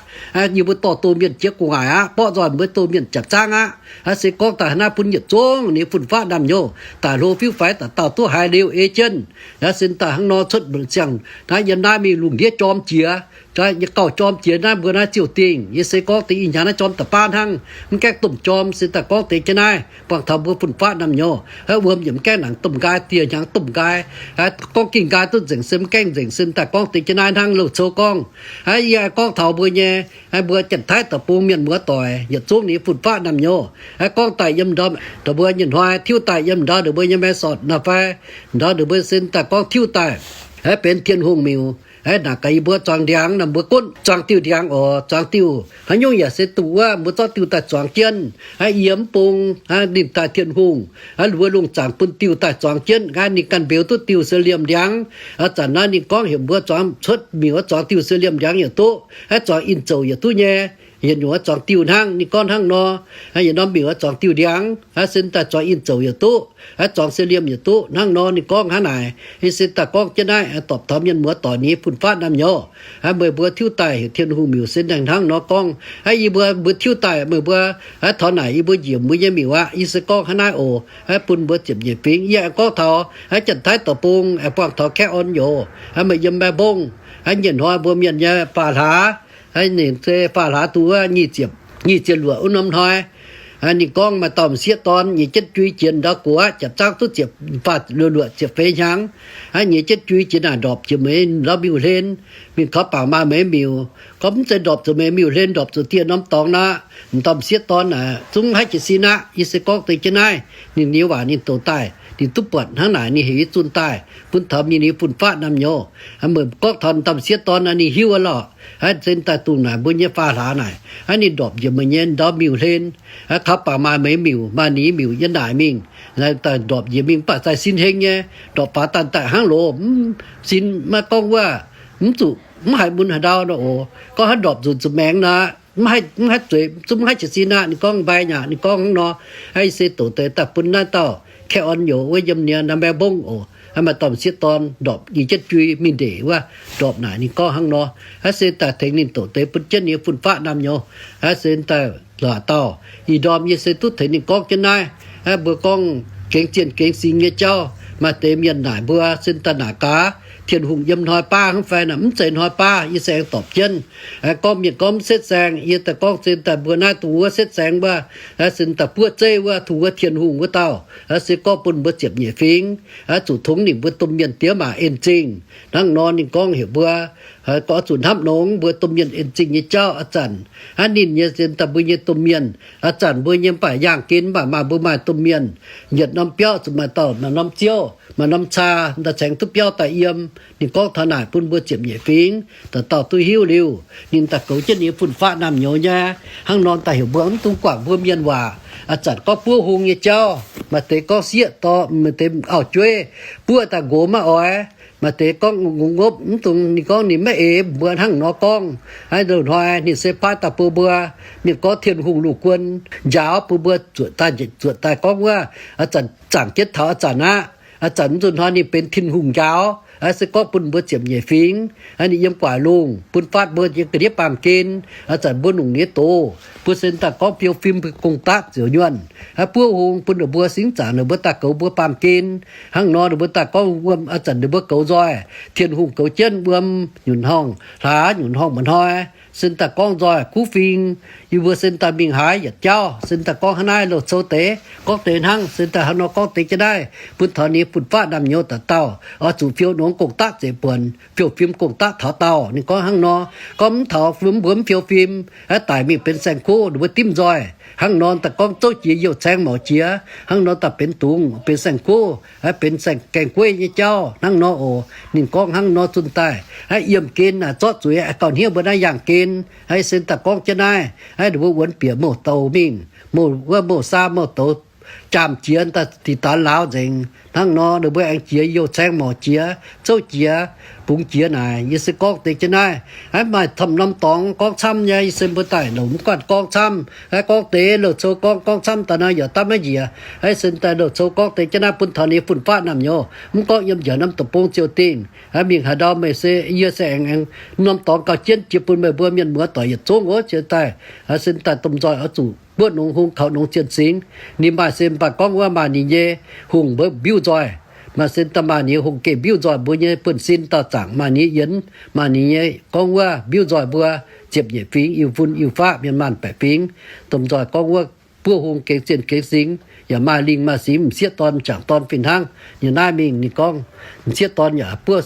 Yie mbuo dorh doh mienh jiex gu'nguaaic aqv, borqv nzoih mbuo doh mienh japv zaangv aqv. Se gorngv daaih naaiv bun yietc zungv ninh fun-faqv naamh nyouz daaih hlo fiuv faix dauh dauh duqv haiz liuz ei jienv. Sin daaih hnangv nor cuotv siang naaiv yiem naaiv mingh lungh ndiev jorm jiex, gauh jorm jiex naaiv mbuo naaiv ziouh dingh. Yie se gorngv deix ih hnyangx naaiv jorm da'baav hnangv, mv gaengh domh jorm. Sin daaih gorngv deix jienv naaiv buangh taux mbuo fun-faqv naamh nyouz, wuom yaac mv gaengh nangc domh nqaai, dieh hnyangx domh nqaai. Gorngv ging nqaai duqv nzengc se mv gaengh nzengc. Sin daaih gorngv deix jienv naaiv hnangv louh cou gorngv. Yie gorngv taux mbuo nyei, mbuo Janx-Taiv deic-bung mienh muoz doic yietc zungv ninh fun-faqv naamh nyouz, gorngv daaih yiem ndorm, ndorm mbuo nyei hnoi tiuv daaih yiem ndorm ninh mbuo nyei Mae Sot nor fai ndorm ninh mbuo sin daaih gorngv tiuv daaih, benx Tin-Hungh miuc. Naaic gaax yie mbuo zuangx ndiangx nor mbuo gunv zuangx diuh ndiangx oc. Zuangx diuh haaix nyungc yaac se duqv wuov, mbuo zorqv diuh daaih zuangx jienv. Yie mv bung ninh daaih Tin-Hungh luoz lungh zaangc bun diuh daaih zuangx jienv. Ninh ganh mbeux duqv diuh se liemh ndiangx. Zanc naaiv ninh gorngv heuc mbuo zuangx cuotv miuc zuangx diuh se liemh ndiangx yaac duqv, zuangx in zouc yaac duqv nyei. Yietc nyungc zuangx diuh hnangv ninh gorngv hnangv nor. Yietc norm miuc zuangx diuh ndiangx, sin daaih zuangx in zouc yaac duqv, zuangx se liemh yaac duqv. Hnangv nor ninh gorngv hnangv naaic. Yie sin daaih gorngv jienv naaiv dorpc taux mienh muoz doic ninh fun-faqv naamh nyouz, meih mbuo tiuv daaih heuc Tin-Hungh miuc sin hnangv nor gorngv. Yie mbuo, mbuo tiuv daaih meih mbuo taux naaic yie mbuo njiec mbuo nyei miuc aqv. Yie se gorngv hnangv naaiv oc, bun mbuo ziepc nyeic fingx. Yie aengx gorngv taux Janx-Taiv deic-bung aengx buangh taux Kaeqv Orn yoc, meih yiem Mae Mbong, nyei hnoi mbuo mienh nyei faam hlaax, ninh se faam hlaax duqv wuov nyic ziepc, nyic ziepc luoqc wuov norm hnoi. Ninh gorngv maaih dauh m'sieqv dorn nyei jienv jui jiex ndau gu'aqv, jaax zaangv duqv ziepc faah luoqc luoqc ziepc feix hnyangx. Nyei jienv jui jiex naaic ndorpc jiex meih ndau miuc-hlen, mingh kaux bangc maaih meih miuc. Gorngv mv zeiz ndorpc zuqc meih miuc-hlen, ndorpc zuqc dieh norm dorngx nor, m'dauh m'sieqv dorn naaic zungv haih jiez sin aqv. Yie se gorngv deix jienv naaiv, ninh nyei waac ninh doqc daaih, ninh duqv buatc hnangv naaic ninh heuc yie zunh daaih bun taux mienh nyei fun-faqv naamh nyouz. Meih gorngv taux m'dauh m'sieqv dorn naaic ninh hiuv lorqc. Aa, se daaih dongh naaic mbuo nyei faam hlaax naaic, aa, ninh ndorpc njiec meih nyei ndau miuc-hlen, aa, kaux bangc maaih meih miuc, maaih ninh miuc yiem naaic mingh. Daaih ndorpc njiec mingh mv baac zaaih sin heng nyei, ndorpc faaux daaih daaih hnangv loz, mv sin maiv gorngv wuov, mv zuqc mv haiz mun haaix ndau nor oc. Gorngv hnangv ndorpc nzunc zuqc maengx nor, mv haih zueiz, zungv mv haih jiez sin aqv. Ninh gorngv mbai nyei, ninh gorngv hnangv nor. Aa, yie se doqc deix daaih bun naaiv dauh kaeqv orn youz wuov yiem nie naaiv mbaeqv mbongv oc. Aa, maaih dauh m'sieqv dorn ndorpc nyei jienv jui mingh ndeic wuov, ndorpc naaic ninh gorngv hnangv nor. Aa, se daaih tengx ninh doqc deix bun jienv nyei fun-faqv naamh nyouz. Aa, se daaih laac dauh ih ndorm yie se duqv tengx ninh gorngv jienv naaiv. Aa, mbuo gorngv gengx zienh gengx singx nyei jauv, maaih deix mienh naaic mbuo se daaih naaic gaax, Tin-Hungh yiem hnoi baav hnangv fai naaic, mv zeiz hnoi baav. Yie se aengx dorpc jienv, aa, gorngv mienh gorngv mv setv saeng, yie daaih gorngv se daaih mbuo naaiv dongh wuov setv saeng wuov, aa, se daaih buoqv zeiv wuov, dongh wuov Tin-Hungh wuov dauh. Aa, se gorngv bun mbuo ziepc nyeic fingx, aa, zuqc tongx ninh mbuo domh mienh diex maac en zingh. Hnangv nor ninh gorngv heuc mbuo, aa, gorngv zuqc hnamv nongx mbuo domh mienh en zingh nyei jauv. Aa, zanc hnangv ninh nyei se daaih mbuo nyei domh mienh, aa, zanc mbuo nyei mv baac yaangh gen, mv baac maaih mbuo maaih domh mienh yietc norm biauv zuqc maaih dauh maaih norm ziouv, maaih norm caa, daaih caengx duqv biauv daaih yiem. Ninh gorngv taux naaic bun mbuo ziepc nyeic fingx dauh dauh duqv hiuv liuz, ninh daaih goux jienv ninh nyei fun-faqv naamh nyouz nyei. Hnangv nor daaih heuc mbuo mv dungx guangc mbuo mienh waac. Aa, zanc gorngv buov hung nyei jauv, maaih deix gorngv sieqv dorh, maaih deix auv-jueiv buov daaih nqox maiv oix. Maaih deix gorngv nqox ngopv, mv dungx, ninh gorngv ninh maiv eix mbuo hnangv nor gorngv. Aa, loz-hnoi ninh se paaiv daaih bun mbuo, mienh gorngv Tin-Hungh lungh guon njaaux bun mbuo zuoqc daaih, zuoqc daaih gorngv wuov, aa, zanc zaangc jienv taux aa zanc aqv. Aa, zanc mv zuqc hnoi ninh benx Tin-Hungh njaaux. Aa, se gorngv bun mbuo ziepc nyeic fingx, aa, ninh yiem guaax lungh bun fatv mbuo yiem ga'ndiev baamh gen. Aa, zanc mbuo longc ninh nyei doz, mbuo se daaih gorngv fiou fim gong-daqv ziouc nyuonh. Aa, buov hung bun ninh mbuo singx zaangc ninh mbuo daaih goux mbuo baamh gen. Hnangv nor ninh mbuo daaih gorngv wuom, aa, zanc ninh mbuo goux nzoih, Tin-Hungh goux jienv wuom nyunc horngh hlaax, nyunc horngh mba'hnoi. Se daaih gorngv nzoih kuv fing, yie mbuo se daaih mingh haaix yietc jauv, se daaih gorngv hnangv naaiv loz-cou deix gorngv deix hnangv. Se daaih hnangv nor gorngv deix jienv naaiv bun taux ninh nyei fun-faqv naamh nyouz dauh dauh oix zuqc fiou nongx gong-daqv zeiv buonc, fiou fim gong-daqv taux daauh. Ninh gorngv hnangv nor, gorngv mv taux fim, mbuo mv fiou fim, aa, daic mingh benx saeng-kuv, ninh mbuo dimv nzoih. Hnangv nor daaih gorngv zouv jiex youh caeng maux jiex, hnangv nor daaih benx dungz, benx saeng-kuv, aa, benx saeng-gaeng-gueiv nyei jauv hnangv nor oc. Ninh gorngv hnangv nor zunh daaih, aa, yiemh gen naaic zorqv zuiz, aa, gauh hniev mbuo naaiv yaangh gen. Aa, se daaih gorngv jienv naaiv, aa, ninh mbuo wuonx bieqc mouh douz mingh, mouh wuov mouh saa mouh douz jaamh jiex daaih dih daanx lauz nzengc. Hnangv nor ninh mbuo aengx jiex youh caeng maux jiex, zouv jiex, bungx jiex naaic. Yie se gorngv deix jienv naaiv, aa, maaih camv norm dorngx gorngv camv nyei. Yie se mbuo daaih longc mv guanh gorngv camv, aa, gorngv deix loz-cou gorngv, gorngv camv daaih nor yaac dapv maiv njiec. Aa, se daaih loz-cou gorngv deix jienv naaiv bun taux ninh nyei fun-faqv naamh nyouz, mv gorngv yiem njiec norm deic-bung ziouc dingh. Aa, mingh haaix ndau meih se, yie se aengx, aengx norm dorngx gauh jienv jiex bun meih mbuo mienh muoz doic yietc zungv oc. Jiex daaih, aa, se daaih domh nzoih oix zuqc buov nongx hung, kaux nongx zienh singx. Ninh maaih se mv baac gorngv wuov maaih ninh nyei hungh mbuo mbiuv nzoih. Maaih se daaih maaih ninh nyei hungh geh mbiuv nzoih mbuo nyei buonv-sin dauh zaangc, maaih ninh nyei yienx, maaih ninh nyei gorngv wuov mbiuv nzoih mbuo ziepc nyeic fingx, Iu-fun Iu-faqv, mienh maanh baeqc fingx. Domh nzoih gorngv wuov buov hung gengx zienh gengx singx, yaac maaih lingh maaih singx, m'sieqv dorn m'jangc dorn fih hnangv. Ninh naaiv mingh ninh gorngv m'sieqv dorn yaac buov,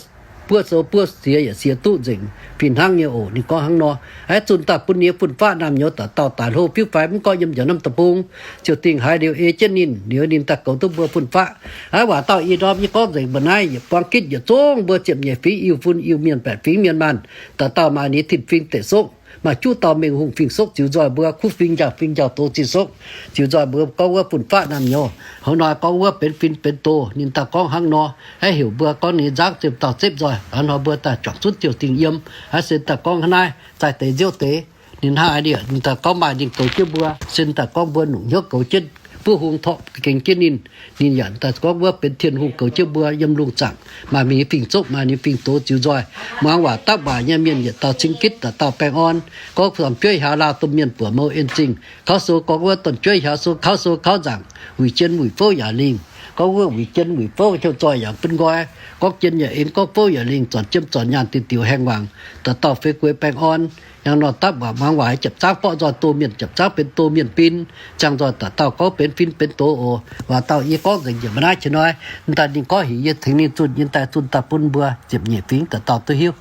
buov sou buov siex yaac siex duqv nzengc fih hnangv nyei oc. Ninh gorngv hnangv nor, aa, zunh daaih bun ninh nyei fun-faqv naamh nyouz dauh dauh daaih hlo fiuv faix, mv gorngv yiem njiec norm deic-bung ziouc dingh haiz liuz ei jienv ninh, liuz ninh daaih goux duqv mbuo fun-faqv. Aa, waac dauh ih ndorm yie gorngv nzengc mba'naaiv, yietc buang gitv yietc zungv mbuo ziepc nyeic fingx, Iu-fun Iu-mienh baeqc fingx, mienh maanh dauh dauh maaih ninh nyei tin-fingx deic sokv, maaih juqv dauh mengh hungh fingx sokv ziux nzoih mbuo, kuv fingx, njang fingx, njang doz zinh sokv ziux nzoih mbuo. Gorngv wuov fun-faqv naamh nyouz hoz nor gorngv wuov benx fin benx doz. Ninh daaih gorngv hnangv nor, aa, heuc mbuo gorngv ninh nzangv ziepc dauh zepv nzoih. Hnangv nor mbuo daaih juangc zunv ziouc dingh yiem. Aa, se daaih gorngv hnangv naaiv, zaaih deix nziouv deix. Ninh hnangv haaix liuz ninh daaih gorngv maaih ninh goux jienv mbuo, se daaih gorngv mbuo longc hnyouv goux jienv buov hung torqv gengx jienv ninh. Ninh yaac daaih gorngv wuov benx Tin-Hungh goux jienv mbuo yiem lungh zaangc maaih ninh fingx zokv, maaih ninh fingx doz ziux nzoih. Muangx waac dapv waac nyei mienh yietc dauh cing gitv, dauh dauh baengh orn. Gorngv dorn-jueiv hiaaux laauh domh mienh buoqc mou en zingh. Kauv sou gorngv wuov dorn-jueiv hiaaux sou, kauv sou kauv nzaangc, wuic jien wuic fouv yaac lingh. Gorngv wuov wuic jien wuic fouv, heuc zoih yaac bun nqoi. Gorngv jien yaac en, gorngv fouv yaac lingh, zornc jiem zornc nyaanh, diuh diuh haengh wangc, dauh dauh fei guei baengh orn. Hnyangx nor dapv waac muangx waac, jepc zaangv borqv nzoih doh mienh, jepc zaangv benx doh mienh bin. Ziangh nzoih dauh dauh gorngv benx fin benx doz oc. Waac dauh yie gorngv nzengc njiec mbuo naaiv qiex hnoi. M'daaih ninh gorngv heuc yie tengx ninh zunh, yie daaih zunh daaih bun mbuo ziepc nyeic fingx dauh dauh duqv hiuv.